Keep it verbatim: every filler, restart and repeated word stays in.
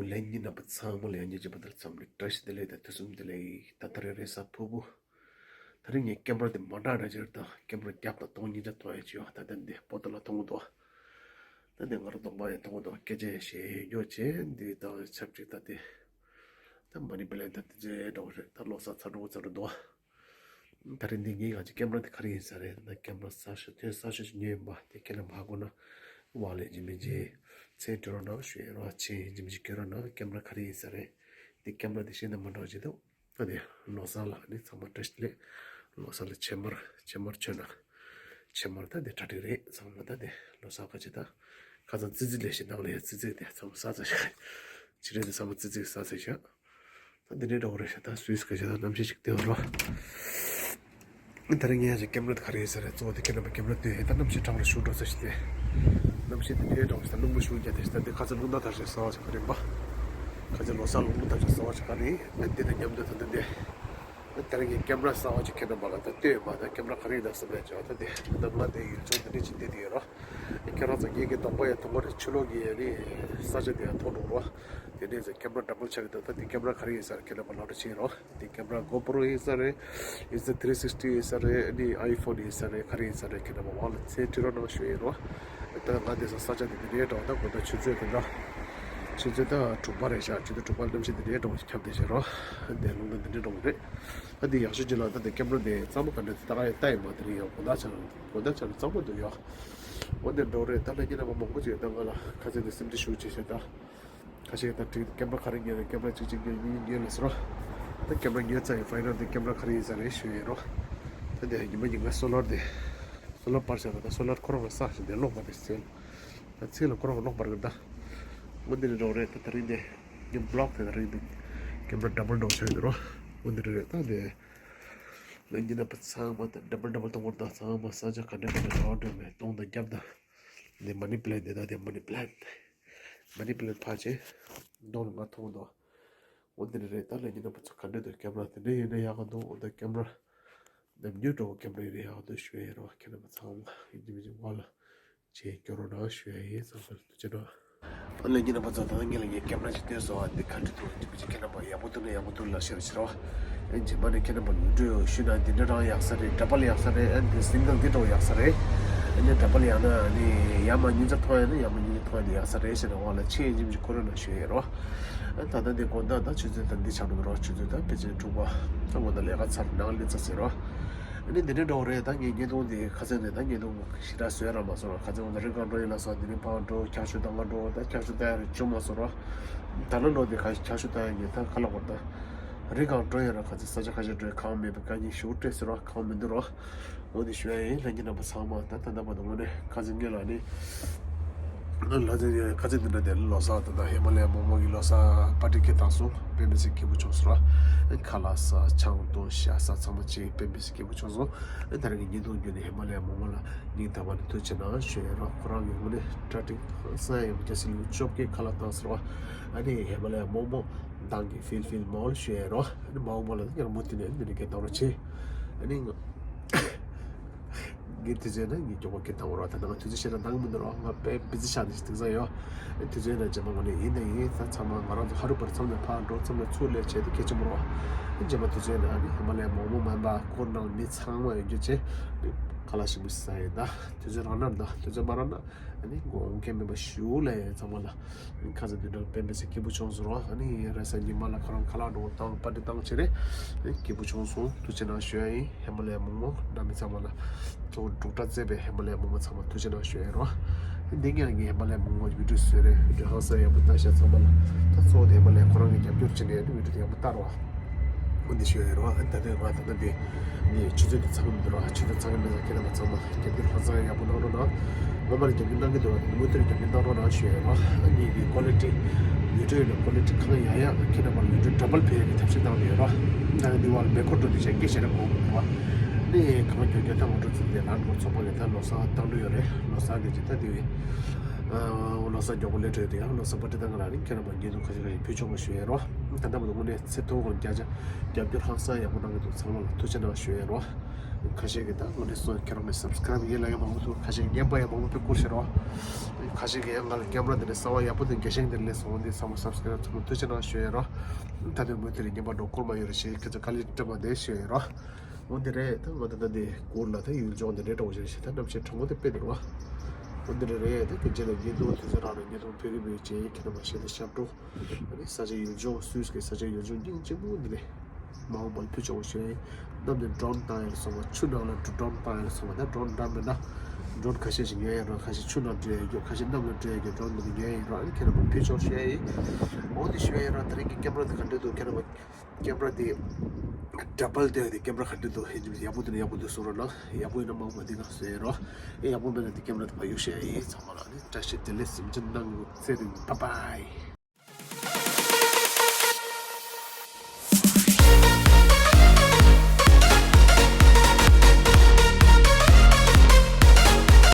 ལན་གཉིས་རྣམ་པ་ཚང་མ་ལ་ཡང་སྙིང་རྗེ་པོ་དང་འཚམས་འདྲི་བཀྲ་ཤིས་བདེ་ལེགས་དང་ཐུགས་སུན་བདེ་ལེགས། ད་ལྟ་རེ་རེ་ས་ཕུར་བུ། ད་རིང་ངས་ཀེམ་ར་དེ་མ་འདྲ་འདྲ་ཅིག་རེད། ད་ཀེམ་ར་བརྒྱ་དང་སྟོང་ཉིས་བརྒྱ་ཐོན་ཡ་ཅིག་ཡོད། ད་ལྟ་འདི་པོ་ཏ་ལ་མཐོང་གི་འདུག་ད་འདི་ང་རང་གདོང་པ་ཡང་མཐོང་གི་འདུག་སྐད་ཆ་ཡང་བཤད་ཡོད་ཅེས་འདི་དང་ཆབས་ཅིག་ད་དེ། ད་མ་ནི་པི་ལན་ད་དེ་ཅེས་འདྲ་བོ་རེད། ད་ལོ་གསར་ཚར་འགྲོ་ཚར་འགྲོ་འདུག་ད་རིང་འདི་ངའི་ང་ཚོ་ཀེམ་ར་དེ་ག་རེ་ཡིན་ས་རེད། ད་ཀེམ་ར་གསར་ཤོས་ཐོན་གསར་ཤོས་ཤིག་ཉོས་ཡིན་པ་དེ་ཁྱེད་རང་མ་གོ་ན་ཝ་ལེ་ཇི་མི་ཇི་ཚེ་སྤྲོད་རོགས་གནང་ཞུ་ཡིན་རོགས། ཆེ་ཇི་མི་ཇི་སྐྱོན་རོགས་གནང་། ཀེམ་ར་ག་རེ་ཡིན་ས་རེད། དེ་ཀེམ་ར་དེ་ཤེས་ན་མ་འགྲོ་བྱེད་དོ། ད་དེ་ལོ་གསར་ལ་ནི་ཚང་མ་བཀྲ་ཤིས་བདེ་ལེགས། ལོ་གསར་ལ་ཕྱེ་མར་ཕྱེ་མར་མཆོད་ན། ཕྱེ་མར་ད་དེ་གྲ་སྒྲིག་རེད། ཚང་མ་ད་དེ་ལོ་གསར་ག་ཅི་ད། ཁ་སང་ཙི་ཙི་ལས་ཤིག་ནང་ལ་ཡ་ཙི་ཙི་དེ་ཚང་མ་ས་ཚ་ཤག་ཕྱི་རེད་དེ་ཚང་མ་ཙི་ཙི་ས་ཚ་ཤག་ད་འདི་འདྲའི་འདྲ་བོ་རེད་ཤག་ད་སུས་སྐད་ཆ་ད་གནམ་གཤིས་ཤིག་བལྟས་རོགས། ད་རིང་ངས་ཀྱི་ཀེམ་ར་དེ་ག་རེ་ཡིན་ས་རེད། གཙོ་བོ་དེ་ཁྱེད་རྣམ་པ་ཀེམ་ར་བལྟས་ཡོད། ད་གནམ་གཤིས་གྲང་རུ་ཞུ་འགྲོ་ས་ཞིག་སྟེ། གནམ་གཤིས་དེ་འདྲའི་འདྲ་བོ་ཞིག་ད་རླུང་བུ་ཞུ་རྒྱག་དེ་ཞིག་ད་འདི་ཁ་ཚ་རླུང་རྟ་དར་ཞིག་ཟ་བ་ཞིག་ག་རེ་པ། ཁ་ཚ་ལོ་གསར་རླུང་རྟ་དར་ཞིག་ཟ་བ་ཞིག་ག་རེ་ཡིན། ད་འདི་དང་མཉམ་དུ་ད་འདི་འདི། ད་རིང་གི་ཀེམ་ར་གསར་བ་ཅིག་ཁྱེད་རྣམ་པ་ལ་ད་ལྟོས་མ་ད་ཀེམ་ར་ག་རེ་ཡིན་ན་བསམ་པའི་བྱ་བ་ད་དེ་ནམ་ལངས་དེ་ཡུལ་ཚོ་འདི་འདྲ་ཅིག་བསྡད་དེ་ཡོད་རོགས། ཁྱེད་རང་ཚོ་ངེད་ཀྱི་གདོང་པ་ཡང་མཐོང་གི་རེད། ཕྱི་ལོགས་ཀྱི་ཡ་ནི་ས་ཆ་དེ་ཡང་མཐོང་འགྲོ་རོགས། དེ་ནས་ཀེམ་ར་ཌབ་བལ་ཆགས་ཀྱི་འདུག་ད་དེ་ཀེམ་ར་ག་རེ་ཡིན་ཟེར་ཁྱེད་རྣམ་པ་ལ་ལོག་འགྲོ་བྱེད་རོགས། དེ་ཀེམ་ར་གོ་པོ་རོ་ཡིན་ས་རེད། ཡིན་ས་ཐི་རི་སིག་སི་ཊི་ཡིན་ས་རེད། ཨ་ནི་ཨའི་ཕོན་ཡིན་ས་རེད། ག་རེ་ཡིན་ས་རེད། ཁྱེད་རྣམ་པ་ཝ་ལ་ཚེ་ཁྲི་རོ་ནང་ཞུ་ཡིན་རོགས། ད་ང་དེ་ས་ས་ཆ་དེ་དེ་རེད་འགྲོ། ད་གོ་ད་ཆུ་ཚོད་དེ་འདྲ། ཆུ་ཚོད་ད་དྲུག་པ་རེད་ཤག་ཆུ་ཚོད་དྲུག་པ་གནམ་གཤིས་དེ་འདྲའི་འགྲོ་ཁྱབ་བསྡད་བྱེད་རོགས། དེ་རླུང་ད་དེ་འདྲའི་འགྲོ་གི་རེད། ད་དེ་ཡག་ཤོས་ཅིག་ལ་ད་དེ་ཀེམ་ར་དེ་གཙང་མ་ག་འདྲ་དེ་ད་ག་ཡང་ལྟ་ཡི་མ། དེ་རིང་ཡང་དགོང་དག་ཆ་ལ་དགོང་དག་ཆ་ལ་གཙང་མ་འདུག་ཡོ། འོ་དེ་འགྲོ་རེད། ད་ལྷན་རྒྱས་རྣམ་པ་མང་པོ་ཅིག་ད་ང་ལ་ཁ་ཚན་དེ་སེམས་ཁྲལ་ཞུ་བྱེད་བྱེད་ད། ཁ་ཤས་ད་ཀེམ་ར་ག་རེ་ཉོས་རེད། ཀེམ་ར་གཅིག་གཅིག་ཉོས་གཉིས་ཉོས་ལ་ཟེར་རོ། ད་ཀེམ་ར་ཉོས་ཚར་ཡི་ཕའི་ནལ་དེ་ཀེམ་ར་ག་རེ་ཡིན་ས་རེད་ཞུ་ཡི་རོ། ད་དེ་ཉི་མ་ཉིན་ག་སོ་ལར་དེ་སོ་ལར་པར་བྱས་ར། ད་སོ་ལར་ཁོ་རང་ལ་ས་ཞིག་དེ་ལོག་པ་དེ་ཚེ་ད་ཚེ་ལ་ཁོ་རང་ལོག་པར་གི་ད། འོ་འདི་ནི་འགྲོ་རེད། ད་དེ་རིང་དེ་ཉི་མ་བི་ལོག་དེ་དེ་རིང་དེ་ཀེམ་ར་ཌབ་བལ་འགྲོ་ཆོག་ཡོད་རོ། འོ་འདི་རེད། ད་དེ་ལན་གྱི་ནང་པ་ཚང་མ་ད་ཌབ་བལ་ཌབ་བལ་གཏོང་བར་ད་ཚང་མ་ས་ཆ་ག་འདྲ་ག་འདྲ་རོགས་འགྲོ་མེད་གཏོང་ད་རྒྱབ་ད། འདི་མ་ནི་པི་ལན་དེ་ད་དེ་མ་ནི་པི་ལན། མ་ནི་པི་ལན་ཕ་ཆེ་གདོང་ལ་ང་མཐོང་འདུག་འོ་འདི་རེད། ད་ལན་གྱི་ནང་པ་ཚོ་ག་འདྲ་འདུག་ཀེམ་ར་དེ་འདྲ་ཡོད་ན་ཡག་ག་འདུག་འོ་ད་ཀེམ་ར་ནམ་རྒྱུན་འགྲོ་ཀེམ་ར་ཡོད་ན་ཡག་ག་འདུག་ཞུ་ཡ་ཡིན་རོ། ཁྱེད་རྣམ་པ་ཚང་མ་ཡིན་གཅིག་མིན་གཅིག་ཝ་ལ་ཆེ་སྐྱོ་རོགས་གནང་ཞུ་ཡ་ཡིན། ཚང་མ་ལ་ཐུགས་རྗེ་གནང་། ཨ་ལན་གྱི་ནང་པ་ཚོ་ད་ལྟ་ངེད་ལ་ངའི་ཀེམ་ར་ཅིག་སྟོན་སོང་། ཨ་འདི་ག་འདྲ་འདུག་འདི་མི་ཅིག་ཁྱེད་རྣམ་པ་ཡག་པོ་འདུག་ན་ཡག་པོ་འདུག་ལ་ཤེར་བྱེད་རོགས། ཨ་རྗེས་མ་ནས་ཁྱེད་རྣམ་པ་ལུས་འགྲོ་ཞུ་ན་འདི་འདྲ་རང་ཡག་ས་རེད། ཌབ་བལ་ཡག་ས་རེད། ཨ་འདི་སིང་གལ་འདི་འདྲ་ཡག་ས་རེད། ཨ་ནི་ཌབ་བལ་ཡག་ན་ཨ་ནི་ཡ་མ་སྙིང་རྗེ་མཐོང་ཡ་ན་ཡ་མ་སྙིང་རྗེ་མཐོང་ཡ་ནི་ཡག་ས་རེད་ཟེར་ན་ཝ་ལ་ཆེ་ཡིན་གཅིག་མིན་གཅིག་ཁོ་རང་ན་ཞུ་ཡ་རོགས། ཨ་ད་ལྟ་འདི་དགོང་དག་ད་ཆུ་ཚོད་ད་འདི་ཆགས་འགྲོ་གི་རོགས། ཆུ་ཚོད་ད་ཕལ་ཆེར་དྲུག་པ་ད་དགོང་དག་ལས་ཀ་ཚར་ནང་སླེབས་ཚར་ཟེར་རོགས། ཨ་ནི་འདི་འདྲའི་འགྲོ་བ་རེད། ད་ངས་བརྙན་ཐུང་འདི་ཁ་སང་ནས་ད་བརྙན་ཐུང་ཞེ་དྲག་བཟོས་རག་མ་སོང་ར། ཁ་སང་ང་ཚོ་རི་སྒང་འགྲོ་ཡིན་ལ་སོགས་འདི་ནས་ཕར་འགྲོ་འཁྱག་ཤུ་ད་ང་འགྲོ་ད་འཁྱག་ཤུ་ད་ཡར་བྱུང་མ་སོང་ར། ད་ལོ་འགྲོ་འདི་ཁ་འཁྱག་ཤུ་ད་ཡར་ངས་ད་ཁ་ལག་བར་ད་རི་སྒང་འགྲོ་ཡིན་ར། ཁ་སང་ས་ཆ་ཁ་ཤས་འགྲོ་ཡི་གང་མེད་པའི་དཀའ་ངལ་ཞེ་པོ་འཕྲད་ཟེར་ར། གང་མི་འདུག་ར། འོ་འདི་ཞུ་ཡ་ཡིན། ལྷན་རྒྱས་རྣམ་པ་ཚང་མ་ད་ད་ལྟ་བར་དུ་དངོས་གནས་ཁ་སང་ངེད་ལ་ནི། ང་ལ་དེ་ཁ་ཚིག་འདི་འདྲ་དེ་ལོ་གསར་དང་ཧི་མ་ལ་ཡ་མོག་མོག་གི་ལོ་གསར་པར་ཊི་སྐད་བཏང་སོང་། དཔེ་མི་སྲིད་སྐྱིད་པོ་བྱུང་སོང་ར། ཁ་ལག་ཟ་ཆང་འཐུང་ཤ་ཟ་ཚང་མ་བྱས་དཔེ་མི་སྲིད་སྐྱིད་པོ་བྱུང་སོང་། ཨ་ད་རེས་ཀྱི་བརྙན་ཐུང་བརྒྱུད་ནས་ཧི་མ་ལ་ཡ་མོག་མོག་ལ་སྙིང་ཐག་པ་ནས་ཐུགས་རྗེ་གནང་ཞུ་ཡ་ར། ཁོ་རང་གི་དངོས་གནས་པར་ཊི་ཧང་སང་ཡ་རྒྱ་སེ་ལུག་བཅོ་བརྒྱད་ཁ་ལག་བཏང་སོང་ར། ཨ་ནི་ཧི་མ་ལ་ཡ་མོག་མོག་མདང་གི་ཕིལ་ཕིལ་མོལ་ཞུ་ཡ་ར། ཨ་ནི་མའོ་མོ་ལ་ཡང་མུ་མཐུད་ནས་འདི་འདྲ་སྐད་བཏང་རོགས་བྱེད། ཨ་ནི་ང་། ངས་དུས་ཚོད་ན་ངས་མགྱོགས་པོ་སྐད་བཏང་བ་རོགས། ད་ནང་དུས་ཚོད་ཞེ་དྲག་འདང་མི་འདུག་རོགས། ང་དཔེ་བི་ཛི་ཆགས་ནས་དེང་སང་ཡོད། དུས་ཚོད་ན་རྗེས་མ་ངོ་ནས་ཡིན་ན་ཡིན། ད་ཚང་མ་ང་རང་ཚོ་ཧ་རུ་པར་མཚམས་ནས་ཕར་འགྲོ་མཚམས་ནས་ཚུར་སླེབས་བྱས་ཏེ་སྐད་ཆ་མོ་རོགས། རྗེས་མ་དུས་ཚོད་ན་ཨ་ནི་ཧི་མ་ལ་ཡ་མོག་མོག་མན་པ་ཁོ་ནང་མི་ཚང་མ་ཡོད་རྒྱུ་བྱས་ཁ་ལག་ཞིམ་པོ་ཟ་ཡིན། ད་དུས་ཚོད་རག་ན་ད། དུས་ཚོད་མ་རག་ན་ཨ་ནི་མགོ་འོང་མཁན་མེད་པ་ཞུ་ལ་ཡ་ཚང་མ་ལ། ཁ་ཚ་འདི་འདྲ་དཔེ་མི་སྲིད་སྐྱིད་པོ་བྱུང་སོང་རོགས། ཨ་ནི་རེས་གཟའ་ཉི་མ་ལ་ཁོ་རང་ཁ་ལག་འགྲོ་བཏང་པར་ཊི་བཏང་བྱས་རེད། སྐྱིད་པོ་བྱུང་སོང་། ཐུགས་རྗེ་གནང་ཞུ་ཡ་ཡིན། ཧི་མ་ལ་ཡ་མོག་མོག་འདྲ་མི་ཚང་མ་ལ། ཚོགས་འབྲུག་སྒྲ་བསྩལ་བའི་ཧི་མ་ལ་ཡ་མོག་མོག་ཚང་མ་ཐུགས་རྗེ་གནང་ཞུ་ཡ་ཡིན་རོགས། འདི་ངས་ངའི་ཧི་མ་ལ་ཡ་མོག་མོག་བི་ཌི་ཡོ་བཟོས་རེད། བི་ཌི་ཡོ་ཧང་སང་ཡག་པོ་བཏང་ཤག་ཚང་མ་ལ། ད་གཙོ་བོ་དེ་ཧི་མ་ལ་ཡ་ཁོ་རང་གི་རྒྱབ་སྐྱོར་བྱས་ནས་ཨ་ནི་བི་ཌི་ཡོ་དེ་ཡག་པོ་བཏང་རོགས། འོ་འདི་ཞུ་ཡ་རོ། ཨ་ད་དུང་ང་ད་ལྟ་འདི་འདི་ཆུ་ཚོད་འདི་ཚང་གི་མི་འདུག་རོ། ཆུ་ཚོད་ཚང་གི་མི་འདུག་ཁྱེད་རྣམ་པ་ཚང་མ་རྒྱབ་སྐྱོར་ཧང་སང་ཡག་པོ་གནང་རོགས་གནང་། ངོ་མ་ལ་རྒྱབ་སྐྱོར་གནང་གི་འདུག་རོ། མུ་མཐུད་རྒྱབ་སྐྱོར་གནང་རོགས་གནང་ཞུ་ཡ་རོ། ཨ་འདི་གི་ཀོ་ལི་ཊི་ཡུ་ཊུབ་ལ་ཀོ་ལི་ཊི་གང་ཡག་ཡག་ཁྱེད་རྣམ་པ་ལ་ཡུ་ཊུབ་ཌབ་བལ་འཕེལ་ཡ་གི་ཐབས་ཤེས་གནང་གི་ཡོད་རོ། ད་འདི་བར་མེ་འཁོར་འགྲོ་དུས་ཆ་སྐད་ཆ་རེ་གོ་གི་འདུག་རོ། ནི་གང་མགྱོགས་མགྱོགས་ད་ང་འགྲོ་ཚུལ་དེ་ལ་འགྲོ་ཚོགས་པ་གི་ད་ལོ་གསར་བཏང་འགྲོ་ཡོད་རེད། ལོ་གསར་དེ་ཅི་ད་དེ་བས། ལོ་གསར་མགྱོགས་པོ་སླེབས་འགྲོ་ཡོད་དེ་ཡང་ལོ་གསར་པར་ཊི་གཏང་གི་ལ་ནི་ཁྱེད་རྣམ་པ་ཉིན་དུ་ཁ་ཤས་ཁ་ཤས་ཕུལ་ཆོག་པ་ཞུ་ཡས་རོགས། ད་ལྟ་བར་དུ་དངོས་གནས་ཚེ་ཐོག་གང་བརྒྱ་ཆ་བརྒྱ་བསྒྱུར་ཧང་སང་ཡག་པོ་གནང་གི་འདུག་ཚང་མ་ལ་ཐུགས་རྗེ་གནང་ཞུ་ཡས་རོགས། ཁ་ཤས་ཀྱིས་ད་ང་འདྲ་སོང་ཁྱེད་རང་གི་སབ་སི་ཀ་རའིབ་ཡེ་ལ་ཡང་མང་པོ་འདུག་ཁ་ཤས་རྔན་པ་ཡང་མང་པོ་ཕུལ་ཤག་རོ། ཁ་ཤས་ཀྱིས་ཡང་ང་ལ་ཀེམ་ར་འདི་འདྲ་གསར་པ་ཡག་པོ་འདི་རྒྱ་ཤིང་འདི་འདྲ་སླེབས་སོང་འདི་ཚང་མ་སབ་སི་ཀ་རའིབ་ཚང་མ་ཐུགས་རྗེ་གནང་ཞུ་ཡ་རོ། ད་དུང་མུ་མཐུད་ནས་རྔན་པ་འགྲོ་སྐོར་མ་ཡོད་རེ་ཞེས་ཁྱེད་ཚོ་དཀའ་ལས་སྤྲད་པ་འདི་ཞུ་ཡ་རོ། འོ་འདི་རེད། ད་ང་ད་ལྟ་འདི་གུར་ལ་ད་ཡུལ་ལྗོངས་འདི་འདྲའི་འདྲ་བོ་ཞིག་རེད་ཤག་ད་གནམ་གཤིས་གྲང་མོ་དེ་དཔེ་འདུག་རོ། འོ་འདི་འདྲ་རེད། ད་ཁྱེད་ཚོ་ལ་བརྙན་ཐུང་དུས་ཚོད་རག་ན་བརྙན་ཐུང་ཕུལ་གི་མེད་ཅེས་ཁྱེད་རྣམ་པ་ཞལ་ཏ་ཞབས་བྲོ། ཨ་ནི་ས་ཆ་ཡུལ་ལྗོངས་སུད་སི་གི་ས་ཆ་ཡུལ་ལྗོངས་སྙིང་རྗེ་མོ་འདི་ནས་མ་འོངས་པར་ཕུལ་ཆོག་པ་ཞུ་ཡ་ཡིན། གནམ་ནས་ཌོན་བཏང་ཡ་ལ་སོང་བ། ཆུ་ནང་ལ་ཌོན་བཏང་ཡ་ལ་སོང་བ། ད་ཌོན་འདྲ་མིན་ན་ཌོན་ཁ་ཤས་ཤིག་ཉོ་ཡ་རོ། ཁ་ཤས་ཆུ་ནང་འགྲོ་ཡ་རྒྱུ། ཁ་ཤས་གནམ་ལ་འགྲོ་ཡ་རྒྱུ། ཌོན་འདི་ནས་ཉོ་ཡ་ཡིན་རོ། ཨ་ནི་ཁྱེད་རྣམ་པ་ཕུལ་ཆོག་ཞུ་ཡ་ཡིན། འོ་དེ་ཞུ་ཡ་ཡིན་རོ། དེ་རིང་གི་ཀེམ་ར་དེ་ག་འདྲ་འདུག་ཁྱེད་རྣམ་པ། ཀེམ་ར་དེ་ཌབ་བལ་སྟོན་དེ་ཀེམ་ར་ག་འདྲ་འདུག་ཧེ་ཇིམ་ཡག་པོ་འདུག་ན་ཡག་པོ་འདུག་གསུང་རོགས་གནང་། ཡག་པོ་ཡིན་ན་མང་པོ་འདི་ན་བཟོས་རོགས། ཨེ་ཡག་པོ་མེད་ན་དེ་ཀེམ་ར་དེ་ཕར་གཡུག་བཞག་ཡ་ཡིན། ཚང་མ་ལ་ནི་བཀྲ་ཤིས་བདེ་ལེགས་གཟིམ་ཆུང་གནང་། ཚེ་རིང་། བྷའི་བྷའི།